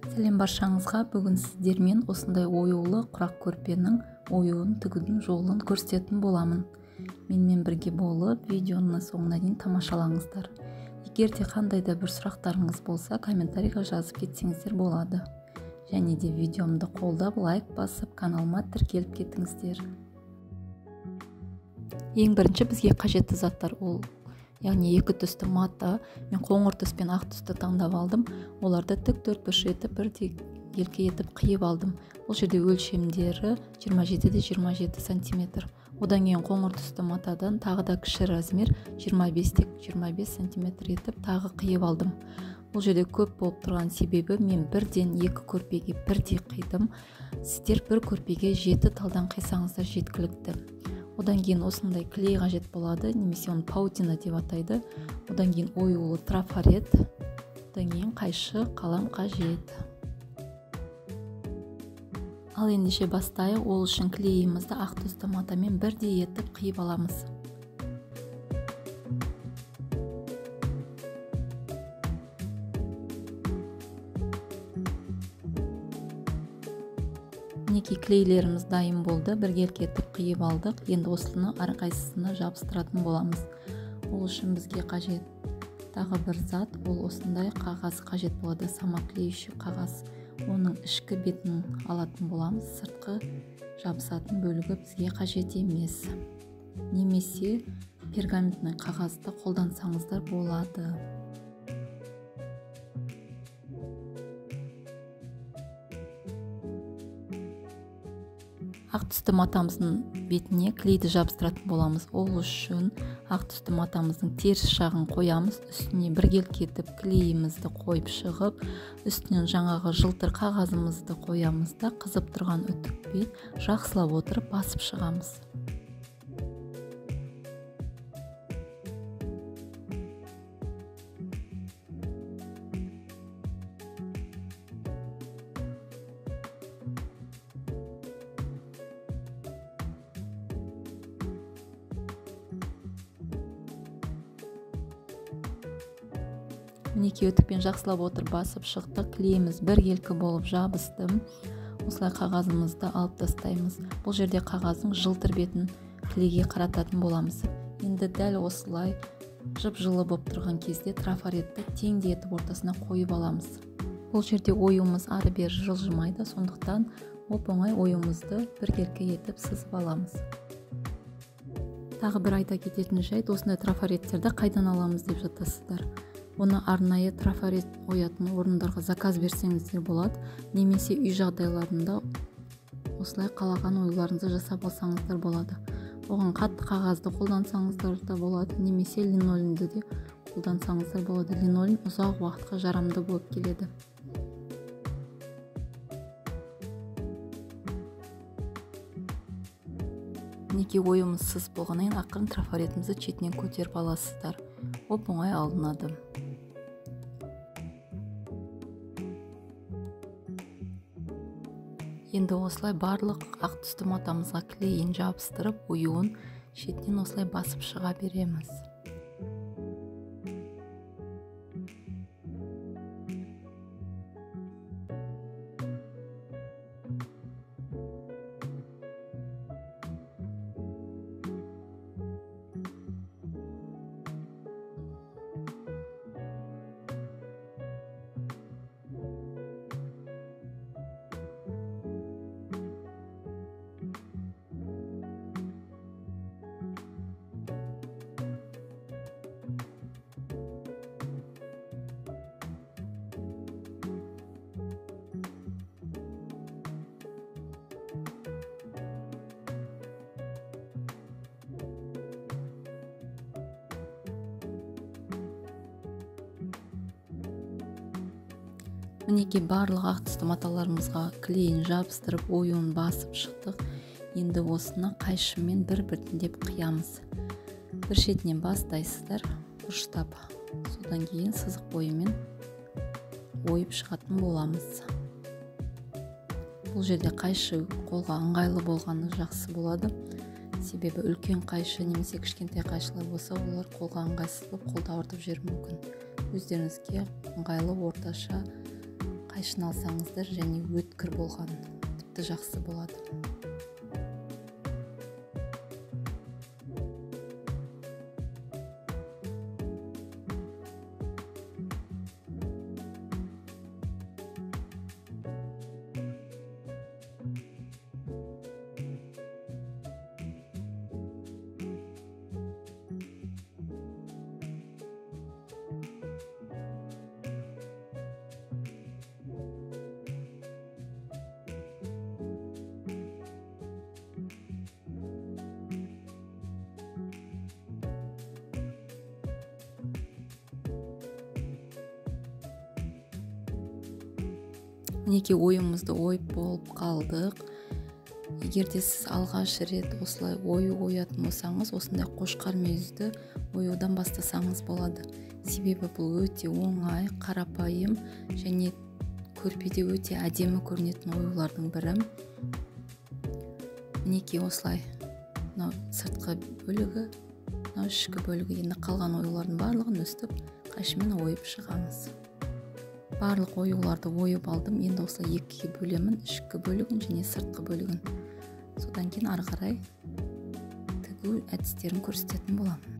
Сәлем баршаңызға. Бүгін сіздермен осындай оюлы құрақ көрпенің оюын тігудің жолын көрсететін боламын. Менімен бірге болып, видеоны соңына дейін тамашалаңыздар. Егер де қандай да бір сұрақтарыңыз болса, комментарийға жазып кетсеңіздер болады. Және де видеомды қолдап, лайк басып, каналыма тіркеліп кетіңіздер. Ең бірінші бізге қажетті заттар ол, яғни екі түсті мата. Мен қоңыр түс пен ақ түсті таңдап алдым. Оларды тік төрт бұрыш етіп, бірдей елке етіп қиып алдым. Бұл жерде өлшемдері 27-27 сантиметр. Одан кейін қоңыр түсті матадан тағы да кіші размер 25-25 сантиметр етіп тағы қиып алдым. Бұл жерде көп болып тұрған себебі мен бірден екі көрпеге бірдей қидым. Сіздер бір көрпеге 7 талдан қисаңыздар жеткілікті. Одан кейін осындай клей қажет болады, немесе оны паутина деп атайды. Одан кейін оюлы трафарет, одан кейін қайшы, қалам қажет. Ал ендеше бастайық. Ол үшін клейімізді ақ түсті матамен бірдей етіп қиып аламыз. Мінекей клейлеріміз дайын болды, біргелкі етіп қиып алдық. Енді осыны әрқайсысына жабыстыратын боламыз. Ол үшін бізге қажет тағы бір зат, ол осындай қағаз қажет болады, самоклеющий қағаз. Оның ішкі бетін алатын боламыз, сыртқы жабысатын бөлігі бізге қажет емес. Немесе пергаментный қағазды қолдансаңыздар болады. Ақ түсті матамыздың бетіне клейді жабыстыратын боламыз. Ол үшін ақ түсті матамыздың теріс жағын қоямыз, үстіне біргелкі етіп клейімізді қойып шығып, үстінен жаңағы жылтыр қағазымызды қоямыз да қызып тұрған үтікпен жақсылап отырып басып шығамыз. Мінекей үтікпен жақсылап отырып басып шықтық. Клейіміз біркелкі болып жабысты. Осылай қағазымызды алып тастаймыз. Бұл жерде қағаздың жылтыр бетін клейге қарататын боламыз. Енді дәл осылай жып-жылы болып тұрған кезде трафаретті теңдей етіп ортасына қойып аламыз. Бұл жерде оюымыз ары-бері жылжымайды, сондықтан оп-оңай оюымызды біркелкі етіп сызып аламыз. Тағы бір айта кететін жайт, осындай трафареттерді қайдан аламыз деп жатасыздар. Оны арнайы трафарет оятын орындарға заказ берсеңіздер болады, немесе үй жағдайларында осылай қалаған оюларыңызды жасап алсаңыздар болады. Оған қатты қағазды қолдансаңыздар да болады, немесе линолеумді де қолдансаңыздар болады. Линолеум ұзақ уақытқа жарамды болып келеді. Мінекей оюымыз сызып болғаннан кейін ақырын трафаретімізді шетінен көтеріп аласыздар. Оп-оңай алынады. Енді осылай барлық ақ түсті матамызға клейін жабыстырып, оюын шетінен осылай басып шыға береміз. Мінекей барлық ақ түсті маталарымызға клейін жабыстырып, оюын басып шықтық. Енді осыны қайшымен бір-біртіндеп қиямыз. Бір шетінен бастайсыздар, бұрыштап. Содан кейін сызық бойымен ойып шығатын боламыз. Бұл жерде қайшы қолға ыңғайлы болғаны жақсы болады. Себебі үлкен қайшы немесе кішкентай қайшылар болса, олар қолға ыңғайсыз болып қолды ауыртып жіберуі мүмкін. Өздеріңізге ыңғайлы орташа Қайшыны алсаңыздар және өткір болған тіпті жақсы болады. Мінекей ойымызды ойып болып қалдық. Егер де сіз алғаш рет осылай ою оятын болсаңыз, осындай қошқар мүйізді оюдан бастасаңыз болады. Себебі бұл өте оңай, қарапайым және көрпеде өте әдемі көрінетін оюлардың бірі. Мінекей осылай мынау сыртқы бөлігі, мынау ішкі бөлігі. Енді қалған оюлардың барлығын өстіп қайшымен ойып шығамыз. Барлық оюларды ойып алдым. Енді осылай екіге бөлемін, ішкі бөлігін және сыртқы бөлігін. Содан кейін ары қарай тігу әдістерін көрсететін боламын.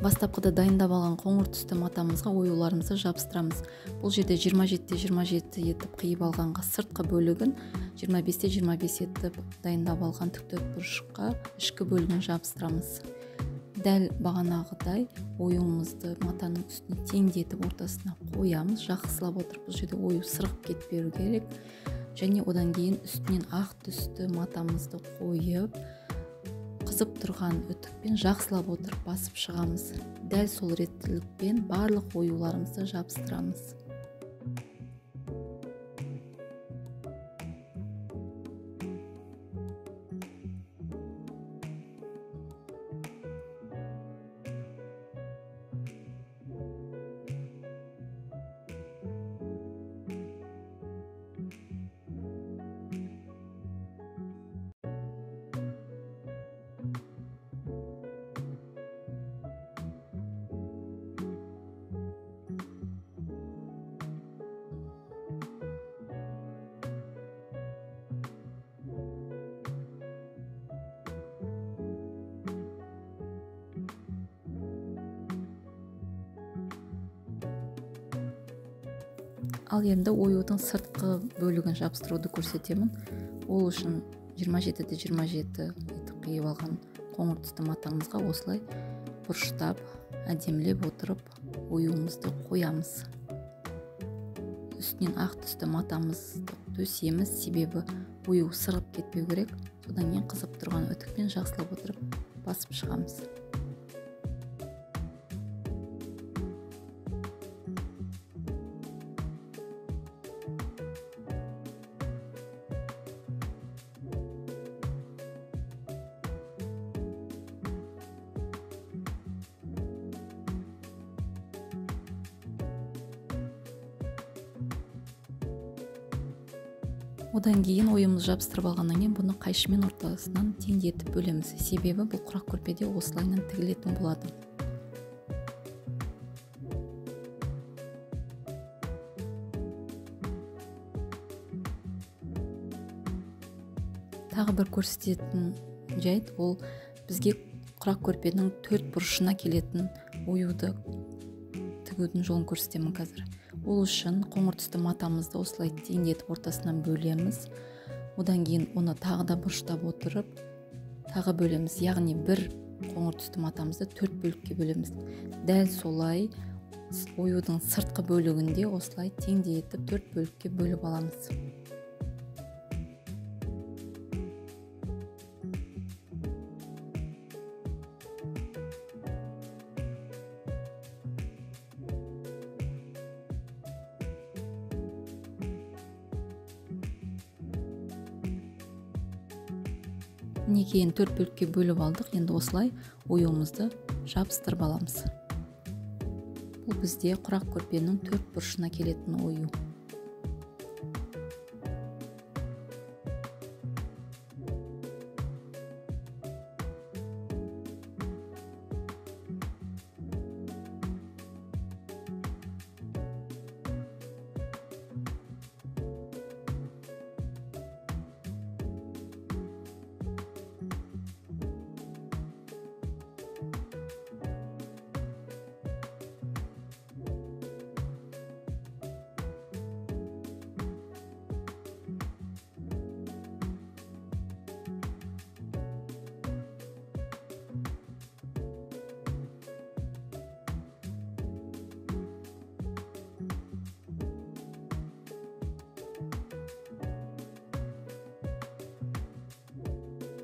Бастапқыда дайындап алған қоңыр түсті матамызға оюларымызды жабыстырамыз. Бұл жерде 27-27 етіп қиып алғанға сыртқы бөлігін, 25-25 етіп дайындап алған тік бұрышқа ішкі бөлігін жабыстырамыз. Дәл бағанағыдай оюымызды матаның үстіне теңдетіп ортасына қоямыз. Жақсылап отырып бұл жерде ою сырғып кетпеу керек. Және одан кейін үстінен ақ түсті матамызды қойып, қызып тұрған үтікпен жақсылап отырып басып шығамыз. Дәл сол реттілікпен барлық оюларымызды жабыстырамыз. Ал енді оюдың сыртқы бөлігін жабыстыруды көрсетемін. Ол үшін 27-27 етіп қиып алған қоңыр түсті матамызға осылай бұрыштап, әдемілеп отырып оюымызды қоямыз. Үстінен ақ түсті матамызды төсеміз, себебі ою сырғып кетпеу керек. Содан кейін қызып тұрған үтікпен жақсылап отырып басып шығамыз. Одан кейін ойымызды жабыстырып алғаннан кейін бұны қайшымен ортасынан теңдетіп бөлеміз. Себебі бұл құрақ көрпеде осылайынан тігілетін болады. Тағы бір көрсететін жайт, ол бізге құрақ көрпенің төрт бұрышына келетін оюды тігудің жолын көрсетемін қазір. Ол үшін қоңыр түсті матамызды осылай теңдетіп ортасынан бөлеміз. Одан кейін оны тағы да бұрыштап отырып, тағы бөлеміз. Яғни бір қоңыр түсті матамызды төрт бөлікке бөлеміз. Дәл солай оюдың сыртқы бөлігінде осылай теңдетіп төрт бөлікке бөліп аламыз. Мінекей енді төрт бөлікке бөліп алдық. Енді осылай оюымызды жабыстырып аламыз. Бұл бізде құрақ көрпенің төрт бұрышына келетін ою.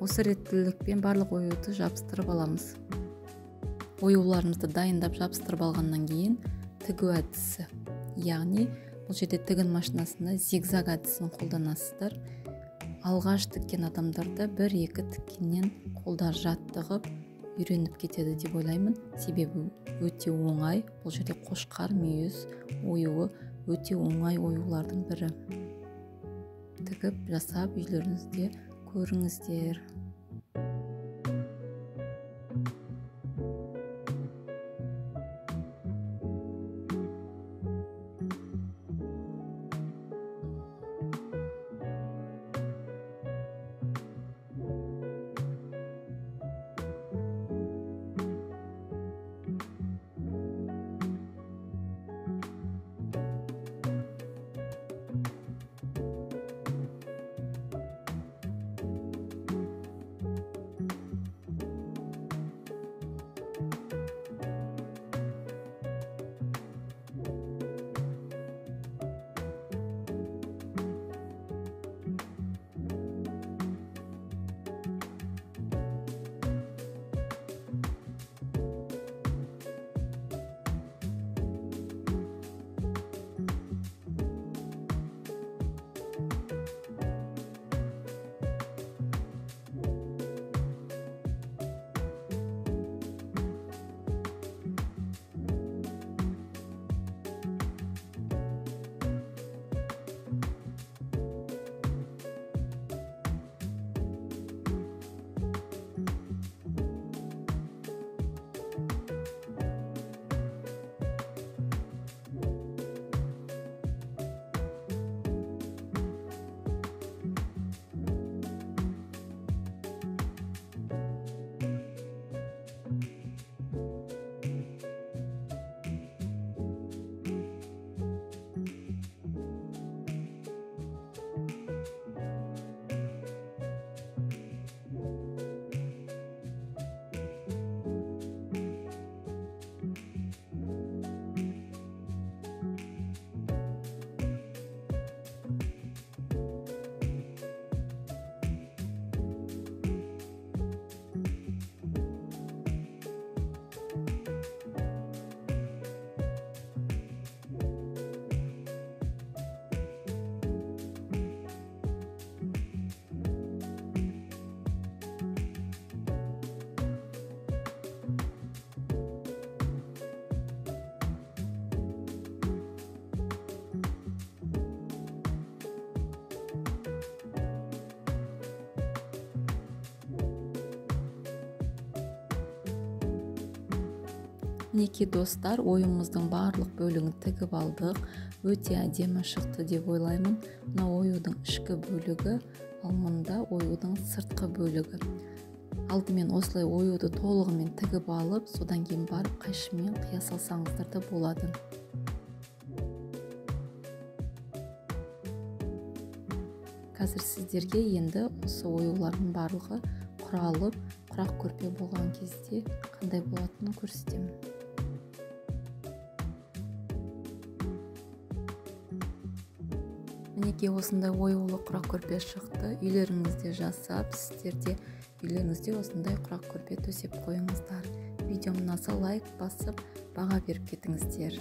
Осы реттілікпен барлық оюды жабыстырып аламыз. Оюларымызды дайындап жабыстырып алғаннан кейін тігу әдісі, яғни бұл жерде тігін машинасында зигзаг әдісін қолданасыздар. Алғаш тіккен адамдарда 1-2 тіккеннен қолдар жаттығып үйреніп кетеді деп ойлаймын. Себебі өте оңай. Бұл жерде қошқар мүйіз оюы өте оңай оюлардың бірі. Тігіп жасап үйлеріңізде көріңіздер. Мінекей достар, оюымыздың барлық бөлігін тігіп алдық. Өте әдемі шықты деп ойлаймын. Мына оюдың ішкі бөлігі, ал мында оюдың сыртқы бөлігі. Алдымен осылай оюды толығымен тігіп алып, содан кейін барып қайшымен қия салсаңыздар да болады. Қазір сіздерге енді осы оюлардың барлығы құралып, құрақ көрпе болған кезде қандай болатынын көрсетемін. Мінекей осындай оюлы құрақ көрпе шықты. Үйлеріңізде жасап, сіздер де үйлеріңізде осындай құрақ көрпе төсеп қойыңыздар. Видеом ұнаса лайк басып, баға беріп кетіңіздер.